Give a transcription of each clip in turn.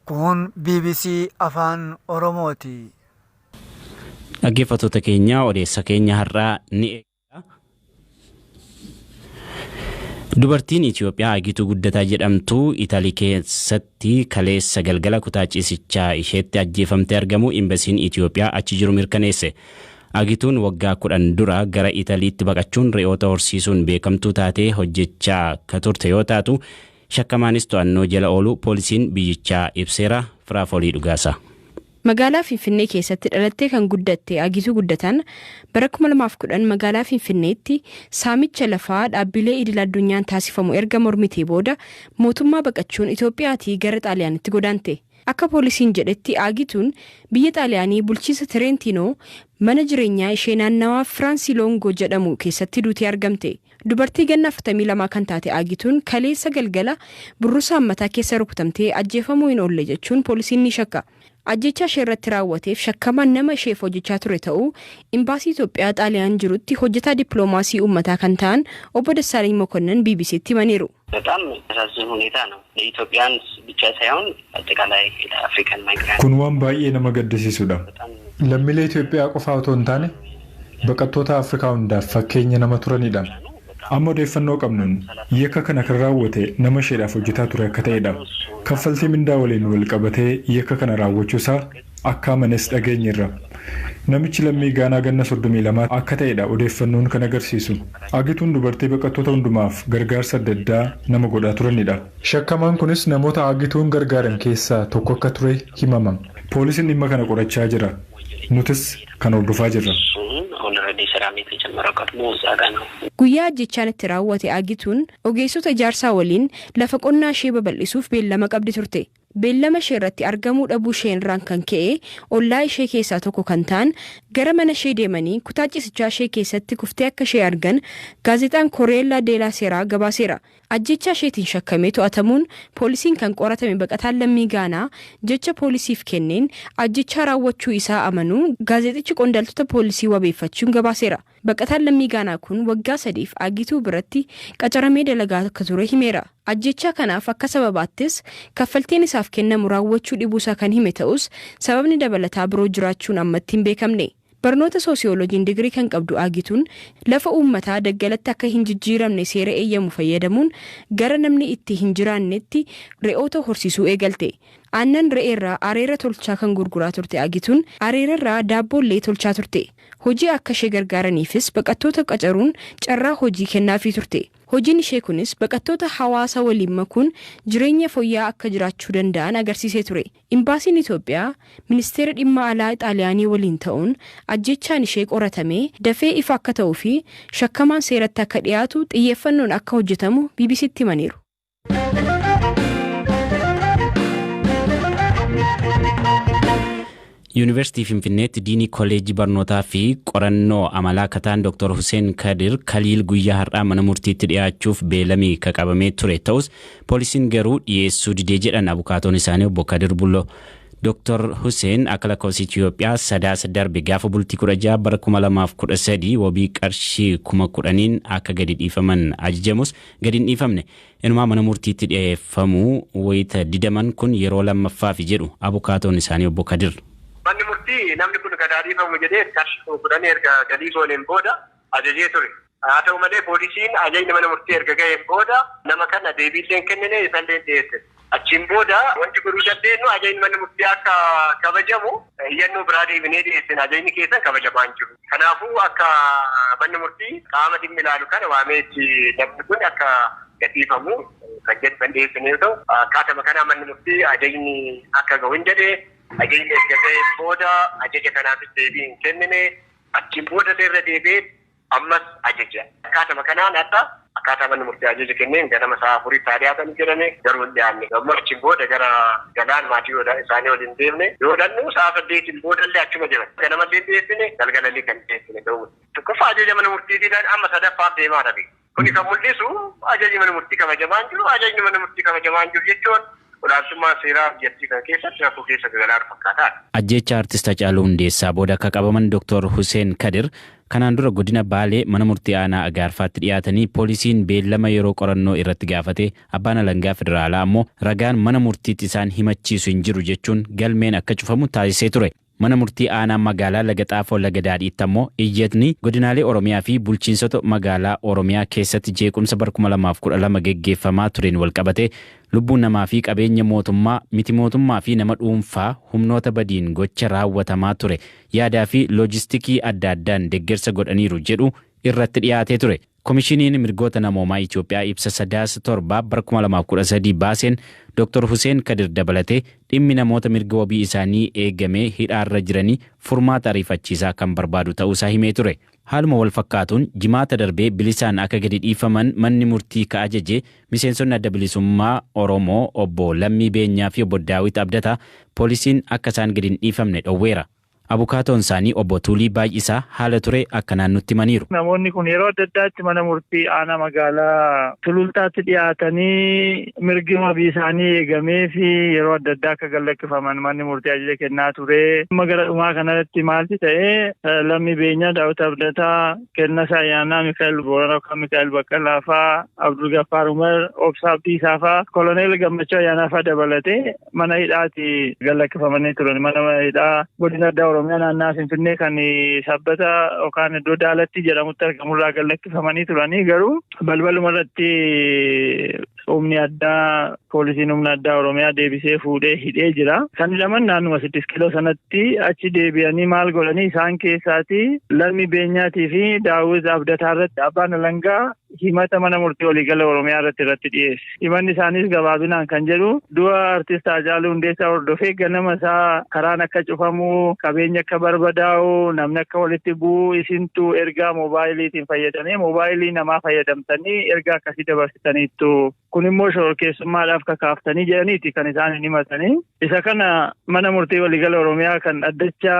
Kun BBC Afaan Oromooti. Dhaggeeffattoota keenya, odeessa keenya har'aa ni eegala. Dubartiin Itoophiyaa Agituu Guddataa jedhamtu Italii keessatti kaleessa galgala kutaa ciisichaa isheetti ajjeefamtee argamu imbasiin Itoophiyaa achi jiru mirkaneesse. Agituun waggaa 10 dura gara Italiitti baqachuun re'oota horsiisuun beekamtuu taatee hojjechaa akka turte yoo taatu, shakkamaanis to'annoo jala ooluu poolisiin biyyichaa ibseera. Firaafolii Dhugaasaa. Magaalaa Finfinnee keessatti dhalattee kan guddatte Agituu Guddataan bara 2010 magaalaa Finfinneetti saamicha lafaa dhaabbilee idil addunyaan taasifamu erga mormitee booda mootummaa baqachuun Itoophiyaatii gara Xaaliyaanitti godaante. Akka poolisiin jedhetti Agituun biyya Xaaliyaanii bulchiinsa Tireentiinoo mana jireenyaa ishee naannawaa Firaansiloongoo jedhamu keessatti duutee argamte. Dubartii ganna 42 kan taate Agituun kaleessa galgala burrusaan mataa keessa rukutamtee ajjeefamuu hin oolle jechuun poolisiin ni shakka. Ajjechaa ishee irratti raawwateef shakkamaan nama isheef hojjechaa ture ta'uu Imbaasii Itoophiyaa Xaaliyaan jirutti hojjetaa dippiloomaasii uummataa kan ta'an obbo Dassaalany Mokonnon BBCtti himaniiru. በጣም የሚያሳዝን ሁኔታ ነው። ለኢትዮጵያን ብቻ ሳይሆን አጠቃላይ ለአፍሪካን ማይግራንት Kun waan baay'ee nama gaddisiisudha. በጣም Lammiilee Itoophiyaa qofaa otoo hin taane, baqattoota Afrikaa hundaaf fakkeenya nama turanidha. Amma odeeffannoo qabnuun yakka kana kan raawwate nama isheedhaaf hojjetaa ture akka ta'edha. Kaffaltii mindaa waliin wal qabatee yakka kana raawwachuusaa akka amanes dhageenyeerra. Namichi lammii Gaanaa ganna 32 akka ta'edha odeeffannoon kan agarsiisu. Agituun dubartii baqattoota hundumaaf gargaarsa adda addaa nama godhaa turanidha. Shakkamaan kunis namoota Agituun gargaaran keessaa tokko akka ture himama. Poolisiin dhimma kana qorachaa jira. Nutis kan hordofaa jirra. እሱን ኦልሬዲ ስራም የተጀመረው ቀድሞ እዛ ጋ ነው። Guyyaa ajjechaan itti raawwate Agituun ogeessota ijaarsaa waliin lafa qonnaa ishee babal'isuuf beellama qabdi turte. Beellama ishee irratti argamuu dhabuu ishee irraan kan ka'e ollaa ishee keessaa tokko kan ta'an gara mana ishee deemanii kutaa ciisichaa ishee keessatti kuftee akka ishee argan gaazexaan Koreellaa Deelaa Seeraa gabaaseera. Ajjechaa isheetiin shakkamee to'atamuun poolisiin kan qoratame baqataan lammii Gaanaa jecha poolisiif kenneen ajjechaa raawwachuu isaa amanuu gaazexichi qondaaltota poolisii wabeeffachuun gabaaseera. Baqataan lammii Gaanaa kun waggaa 3f Agituu biratti qacaramee dalagaa akka ture himeera. Ajjechaa kanaaf akka sababaattis kaffaltiin isaaf kennamu raawwachuu dhibuusaa kan hime ta'us, sababni dabalataa biroo jiraachuun ammatti hin beekamne. Barnoota soosiyooloojiin digirii kan qabdu Agituun lafa uummataa daggalatti akka hin jijjiiramne seera eeyyamu fayyadamuun gara namni itti hin jiraannetti re'oota horsiisuu eegalte. Aannan re'eerraa areera tolchaa kan gurguraa turte Agituun areerarraa daabboollee tolchaa turte. Hojii akka ishee gargaaraniifis baqattoota qacaruun carraa hojii kennaafii turte. Hojiin ishee kunis baqattoota hawaasa waliin makuun jireenya fooyya'aa akka jiraachuu danda'an agarsiisee ture. Imbaasiin Itoophiyaa ministeera dhimma alaa Xaaliyaanii waliin ta'uun ajjechaan ishee qoratamee dafee ifa akka ta'uu fi shakkamaan seeratti akka dhiyaatu xiyyeeffannoon akka hojjetamu BBCtti himaniiru. Yuunivarsiitii Finfinneetti diinii kolleejjii barnootaa fi qorannoo amalaa akka ta'an Dr. Hussein Kadir Kaliil guyyaa har'aa mana murtiitti dhiyaachuuf beelamii ka qabamee ture ta'us, poolisiin garuu dhiyeessuu didee jedhan abukaatoon isaanii obbo Kadir Bulloo. Dr. Hussein akka lakkoofsa Itoophiyaa Sadaasa darbe gaafa bultii 16 bara 2013 wabii qarshii 10,000n akka gadi dhiifaman ajajamus gadi hin dhiifamne. Inumaa mana murtiitti dhiyeeffamuu wayita didaman kun yeroo lammaffaafi jedhu abukaatoon isaanii obbo Kadir. Manni murtii namni kun gad haa dhiifamu jedhee qarshii 10,000 erga galii gooneen booda ajajee ture. Haa ta'u malee, poolisiin ajajni mana murtii erga gaheen booda nama kana deebiillee hin kennine, isallee hin dhiyeessine. Achiin booda wanti godhuu dandeenyu ajajni mana murtii akka kabajamu iyyannoo biraa deebinee dhiyeessine, ajajni keessan kabajamaa hin jiru. Kanaafuu akka manni murtii qaama dhimmi ilaalu kana waamee itti namni kun akka gadhiifamu kan jedhu kan dhiyeessine yoo ta'u, akkaatuma kanaa manni murtii ajajni akka gahu hin jedhe. Ajajni erga gaheen booda ajaja kanaafis deebii hin kennine. Achiin booda irra deebi'ee ammas ajaja. Akkaatuma kanaan har'a akkaataa manni murtii ajaja kenneen ganama sa'a 4tti haa dhiyaatan jedhame, garuu hin dhiyaanne. Ammoo achiin booda gara Galaan maatii isaanii waliin deemne yoo dhannu sa'a 8n boodallee achuma jiran. Ganamallee hin dhiyeessine, galgalallee kan dhiyeessine ta'uu. Tokkoffaa ajaja mana murtiitiidhaan amma sadaffaaf deemaa dhabe. Kuni kan mul'isu ajajni mana murtii kabajamaa hin jiru. Ajajni mana murtii kabajamaa hin jiru jechuun Olaantummaan seeraa biyyattii kana keessatti rakkoo keessa galaa fakkaataadha. Ajjeechaa Artist Hacaaluu Hundeessaa booda akka qabaman Dr. Hussein Kadir kanaan dura godina Baalee mana murtii aanaa Agaarfaatti dhiyaatanii poolisiin beellama yeroo qorannoo irratti gaafate abbaan alangaa federaalaa ammoo ragaan mana murtiitti isaan himachiisu hin jiru jechuun galmeen akka cufamu taasisee ture. Mana murtii aanaa magaalaa Laga Xaafoo Laga Daadhiitti ammoo iyyatni godinaalee Oromiyaa fi bulchiinsota magaalaa Oromiyaa keessatti jeequmsa bara 2012 geggeeffamaa tureen walqabate lubbuun namaa fi qabeenya mootummaa miti mootummaa fi nama dhuunfaa humnoota badiin gocha raawwatamaa ture yaadaa fi loojistikii adda addaan deeggarsa godhaniiru jedhu irratti dhiyaatee ture. Komishiniin mirgoota namoomaa Itoophiyaa ibsa sadaasa torbaa bara 2013 baaseen Dr. Hussein Kadir dabalatee dhimmi namoota mirga wabii isaanii eegamee hidhaarra jiranii furmaata ariifachiisaa kan barbaadu ta'uusaa himee ture. Haaluma wal fakkaatuun jimaata darbee bilisaan akka gadi dhiifaman manni murtii ka ajaje miseensonni adda bilisummaa Oromoo obbo Lammii Beenyaa fi obbo Daawit Abdataa poolisiin akka isaan gadi hin dhiifamne dhowweera. Abukaatoon isaanii obbo Tuulii Baay'isaa haala ture akkanaan nutti himaniiru. Namoonni kun yeroo adda addaatti mana murtii aanaa magaalaa Sulultaatti dhiyaatanii mirgi wabii isaanii eegamee fi yeroo adda addaa akka gallakkifaman manni murtii ajaja kennaa ture. Amma gara dhumaa kanatti maalti ta'ee Lammii Beenyaa, Daawit Abdataa, Kennasaa Ayyaanaa, Mikaa'el Booranaa yookaan Mikaa'el Baqqalaa fa'aa, Abdul Gaffaar Umar, Obsaa Abdiisaa fa'aa, Koloneel Gammachuu Ayyaanaa fa'aa dabalatee mana hidhaatti gallakkifamanii turan. Mana hidhaa godina addaa Oromiyaa naannaa Finfinnee kan sabbata yookaan iddoo Daalatti jedhamutti argamurraa gallakkifamanii turanii garuu balbaluma irratti humni addaa poolisiin humna addaa Oromiyaa deebisee fuudhee hidhee jira. Kan hidhaman naannuma 6 kiiloo sanatti achi deebi'anii maal godhanii isaan keessaati Lammii Beenyaatii fi Daawit Abdataa irratti abbaan alangaa himata mana murtii waliigala Oromiyaa irratti dhiyeesse. Himanni isaaniis gabaabinaan kan jedhu du'a Artist Haacaaluu Hundeessaa hordofee ganama isaa karaan akka cufamu, qabeenya akka barbadaa'u, namni akka walitti bu'u isintu ergaa moobaayiliitiin fayyadamee moobaayilii namaa fayyadamtanii ergaa akkasii dabarsitaniittu. Kun immoo shororkeessummaadhaaf kakaaftanii jedhaniiti kan isaan hin himatanii. Isa kana mana murtii waliigala Oromiyaa kan addacha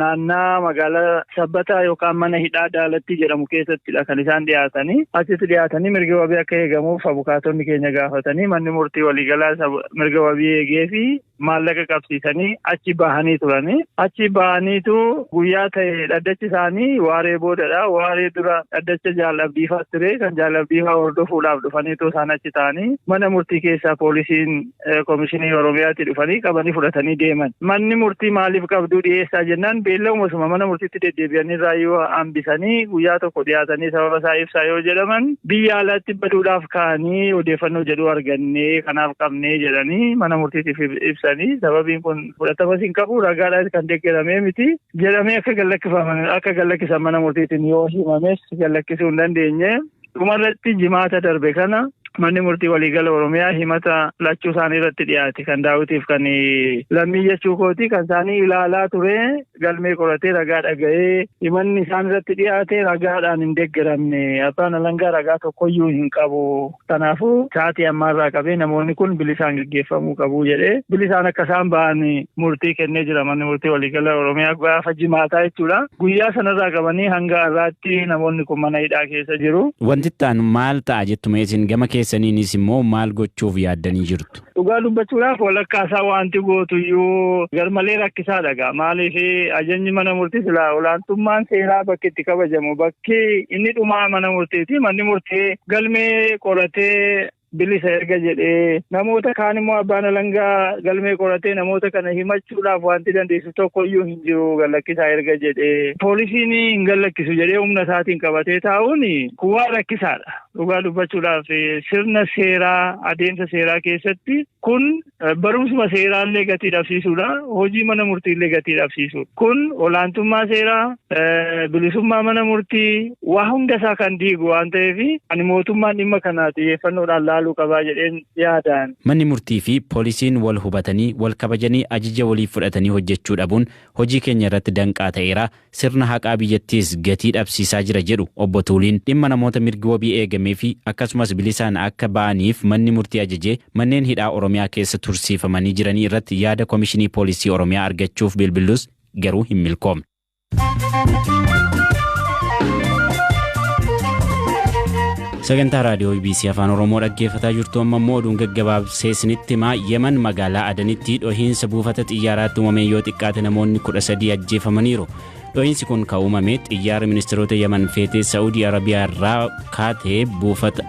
naannaa magaalaa Sabbataa yookaan mana hidhaa Daalatti jedhamu keessattidha kan isaan dhiyaatanii. Achitti dhiyaatanii mirga wabii akka eegamuuf abukaatonni keenya gaafatanii manni murtii waliigalaa mirga wabii eegee fi maallaqa qabsiisanii achi bahanii turanii. Achi bahaniitu guyyaa ta'e dhaddachi isaanii waaree boodadha. Waaree dura dhaddacha Jaalabdiifaa ture kan Jaalabdiifaa hordofuudhaaf dhufaniitu isaan achi ta'anii mana murtii keessaa poolisiin komishinii Oromiyaatti dhufanii qabanii fudhatanii deeman. Manni murtii maaliif qabduu dhiyeessaa jennaan beellama suma mana murtiitti deddeebi'anii raayyuu hambisanii guyyaa tokko dhiyaatanii sababa isaa ibsaa yoo jedhaman biyya alaatti baduudhaaf ka'anii odeeffannoo jedhu argannee kanaaf qabnee jedhanii mana murtiitiif ibsanii sababiin kun fudhatamas hin qabu ragaadhaan kan deeggaramee miti jedhamee akka gallakkifaman akka gallakkisan mana murtiitiin yoo himames gallakkisuu hin dandeenye. Dhumarratti jimaata darbe kana manni murtii waliigala Oromiyaa himata lachuu isaanii irratti dhiyaate kan Daawitiif kan Lammii jechuu kooti kan isaanii ilaalaa ture galmee qoratee ragaa dhaga'ee himanni isaan irratti dhiyaate ragaadhaan hin deeggaramne abbaan alangaa ragaa tokkoyyuu hin qabu kanaafuu sa'aatii ammaarraa qabee namoonni kun bilisaan gaggeeffamuu qabu jedhee bilisaan akka isaan ba'an murtii kennee jira manni murtii waliigala Oromiyaa gaafa jimaataa jechuudha. Guyyaa sanarraa qabanii hanga har'aatti namoonni kun mana hidhaa keessa jiru. Wanti ta'an maal ta'a jettu isin gama keessaniinis immoo maal gochuuf yaaddanii jirtu? Dhugaa dubbachuudhaaf walakkaa isaa wanti gootuyyuu garmalee rakkisaadha gaa. Maaliif ajajni mana murtii silaa olaantummaan seeraa bakki itti kabajamu bakki inni dhumaa mana murtiiti. Manni murtii galmee qoratee bilisa erga jedhee namoota kaan immoo abbaan alangaa galmee qoratee namoota kana himachuudhaaf wanti dandeessu tokkoyyuu hin jiru gallakkisaa erga jedhee poolisiin hin gallakkisu jedhee humna isaatiin qabatee taa'uun kuwaa rakkisaadha. Dhugaa dubbachuudhaaf sirna seeraa adeemsa seeraa keessatti kun barumsuma seeraallee gatii dhabsiisuudha. Hojii mana murtiillee gatii dhabsiisuudha. Kun olaantummaa seeraa bilisummaa mana murtii waa hunda isaa kan diigu waan ta'eef ani mootummaan dhimma kana xiyyeeffannoodhaan laaluu qabaa jedheen yaadaan. Manni murtii fi poolisiin wal hubatanii wal kabajanii ajaja walii fudhatanii hojjechuu dhabuun hojii keenya irratti danqaa ta'eera. Sirna haqaa biyyattiis gatii dhabsiisaa jira jedhu obbo Tuuliin dhimma namoota mirgi wabii eegamee fi akkasumas bilisaan akka ba'aniif manni murtii ajajee manneen hidhaa Oromiyaa keessa tursiifamanii jiranii irratti yaada Komishinii Poolisii Oromiyaa argachuuf bilbilus garuu hin milkoomne. Sagantaa raadiyoo BBC Afaan Oromoo dhaggeeffataa jirtu. Amma immoo oduun gaggabaabsee isinitti himaa. Yemen magaalaa Adanitti dhohiinsa buufata xiyyaaraatti uumameen yoo xiqqaate namoonni 13 ajjeefamaniiru. Dhohiinsi kun kan uumame xiyyaara ministeerota Yemen feetee Saa'udii Arabiyaa irraa kaatee buufata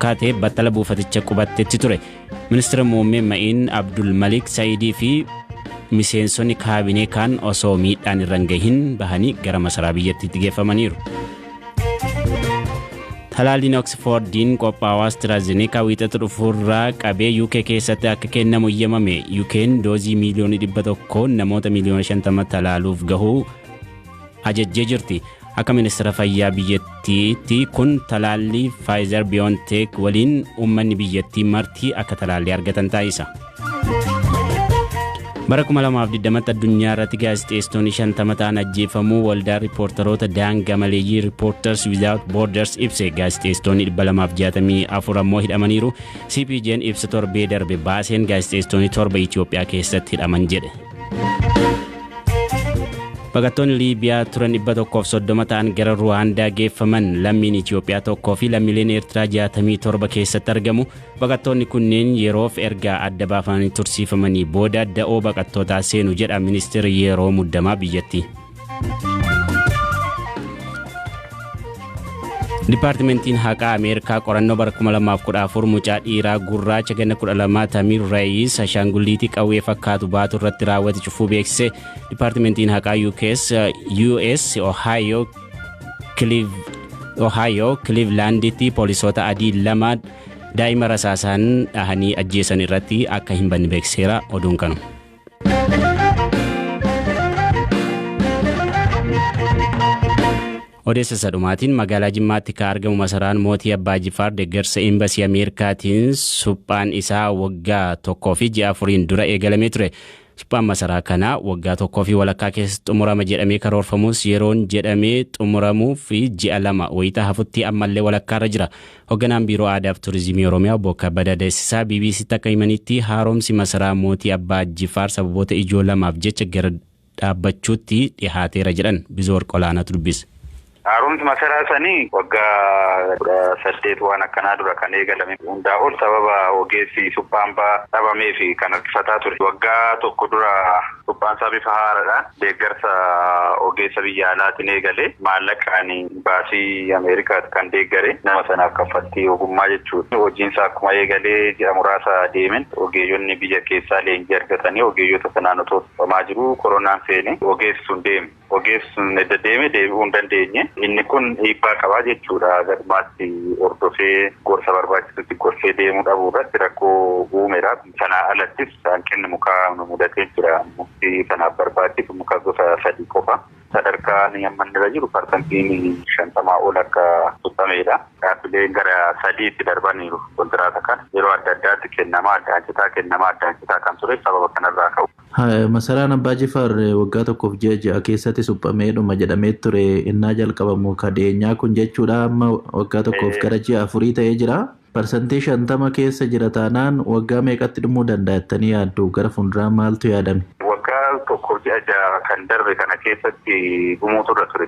kaatee battala buufaticha qubattetti ture. Ministeera muummee Ma'iin Abdul Malik Sa'iidii fi miseensonni kaabinee kaan osoo miidhaan irra hin gahin bahanii gara masaraa biyyattiitti geeffamaniiru. Talaalliin Oksfoordiin qophaa'u AstraZeneca Wiixata dhufuurraa qabee UK keessatti akka kennamu eeyyamame. UK'n doozii miiliyoona 100 namoota miiliyoona 50 talaaluuf gahuu ajajjee jirti. Akka ministeera fayyaa biyyattiitti kun talaallii Pfizer BioNTech waliin uummanni biyyattii marti akka talaallii argatan taasisa. Bara 2020tti addunyaa irratti gaazexeessitoonni 50 ta'an ajjeefamuu waldaa riippoortaroota daangaa maleeyyii Reporters Without Borders ibse. Gaazexeessitoonni 264 ammoo hidhamaniiru. CPJ'n ibsa torbee darbe baaseen gaazexeessitoonni 7 Itoophiyaa keessatti hidhaman jedhe. Baqattoonni Liibiyaa turan 130 ta'an gara Ruwaandaa geeffaman. Lammiin Itoophiyaa tokkoo fi lammiileen Eertiraa 67 keessatti argamu. Baqattoonni kunneen yeroof erga adda baafamanii tursiifamanii booda da'oo baqattootaa seenu jedha ministeerri yeroo muddamaa biyyattii. Dipaartimentiin Haqaa Ameerikaa qorannoo bara 2014 mucaa dhiiraa gurraacha ganna 12 Tamiir Reeyis ashaangulliitii qawwee fakkaatu baatu irratti raawwate cufuu beeksise. Dipaartimentiin Haqaa US Ohio Clevelanditti poolisoota adii lama daa'ima rasaasaan dhahanii ajjeesan irratti akka hin banne beeksiseera. Oduun kanu. Odeessa sadhumaatiin, magaalaa Jimmaatti kan argamu masaraan mootii Abbaa Jifaar deeggarsa Imbasii Ameerikaatiin suphaan isaa waggaa 1 fi ji'a 4n dura eegalamee ture. Suphaan masaraa kanaa waggaa tokkoo fi walakkaa keessatti xumurama jedhamee karoorfamus, yeroon jedhamee xumuramuu fi ji'a 2 wayitaa hafutti ammallee walakkaarra jira. Hoogganaan Biiroo Aadaa fi Turizimii Oromiyaa Obbo Kabbadaa Deessisaa BBCtti akka himanitti, haaromsi masaraa mootii Abbaa Jifaar sababoota ijoo lamaaf jecha gara dhaabbachuutti dhihaateera jedhan. Bizoor Qolaanatu dubbise. Haaromsi masaraa sanii waggaa 18 waan akkanaa dura kan eegalame. Hundaa ol sababa ogeessi suphaan dhabamee fi kan harkifataa ture. Waggaa tokko dura suphaan isaa bifa haaraadhaan deeggarsa ogeessa biyya alaatiin eegale. Maallaqaan baasii Ameerikaatti kan deeggare nama sanaaf kaffaltii ogummaa jechuudha. Hojiin isaa akkuma eegalee ji'a muraasa deemen, ogeeyyonni biyya keessaa leenjii argatanii ogeeyyota sanaan otoo suphamaa jiru koronaan seene, ogeessi sun deeme. Ogeessi sun edda deeme deebi'uu hin dandeenye. Inni kun dhiibbaa qabaa jechuudha. Galumaatti hordofee gorsa barbaachisutti gorsee deemuu dhabuu irratti rakkoo uumeera. Sana alattis hanqinni mukaa nu mudatee jira. Mukti kanaaf barbaachisu muka gosa sadii qofa. Sadarkaan amma inni irra jiru 50% ol akka suphameedha. Dhaabbileen gara sadiitti darbaniiru kontiraata kana. Yeroo adda addaatti kennamaa addaan citaa, kennamaa addaan citaa kan ture sababa kanarraa ka'u. Masaraan Abbaa Jifaar waggaa 1f ji'a 6 keessatti suphamee dhuma jedhamee ture innaa jalqabamu kadheenyaa kun jechuudha. Amma waggaa 1f gara ji'a 4 ta'ee jira. 50% keessa jira taanaan waggaa meeqatti dhumuu danda'a jettanii yaaddu? Gara fuulduraa maaltu yaadame? Waggaa 1f ji'a 6 kan darbe kana keessatti dhumuutu irra ture,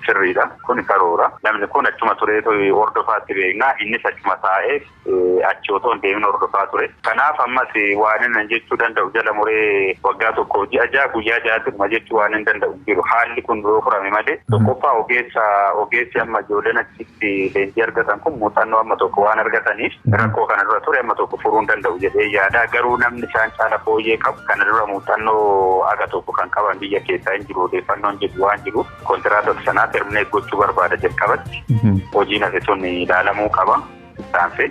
sirriidha. Kun karoora. Namni kun achuma turee hordofaatti beeknaa, innis achuma taa'ee achi otoo hin deemin hordofaa ture. Kanaaf ammas waan inni jechuu danda'u jala muree waggaa 1f ji'a 6 guyyaa ja'atti dhuma jechuu waan hin danda'u jiru. Haalli kun yoo furame malee, tokkoffaa ogeessa, ogeessi amma ijoolleen achitti leenjii argatan kun muuxannoo amma tokko waan argataniif rakkoo kana dura ture amma tokko furuu hin danda'u jedhee yaada. Garuu namni isaan caala fooyyee qabu, kana dura muuxannoo aga tokko kan qaban biyya keessaa hin jiru odeeffannoon jedhu waan jiru, kontiraata sanaa terminate gochuu barbaada jalqabatti. Hojiin hafe sun ilaalamuu qaba. Ittaanfee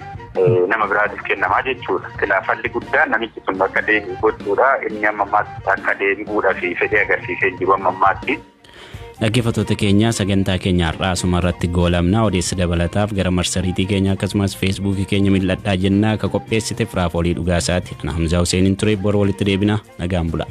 nama biraatiif kennamaa jechuudha. Khilaafalli guddaan namichi sun akka deebi'u gochuudha. Inni amma ammaatti akka deebi'uudhaaf fedhii agarsiisee jiru amma ammaatti. Dhaggeeffattoota keenya, sagantaa keenya har'aa asuma irratti goolamna. Odeessa dabalataaf gara marsariitii keenya akkasumas Feesbuukii keenya mil'adhaa jennaa. Akka qopheessite Firaafolii Dhugaasaati. Ana Hamzaa Huseeniin ture. Bor walitti deebina, nagaan bula.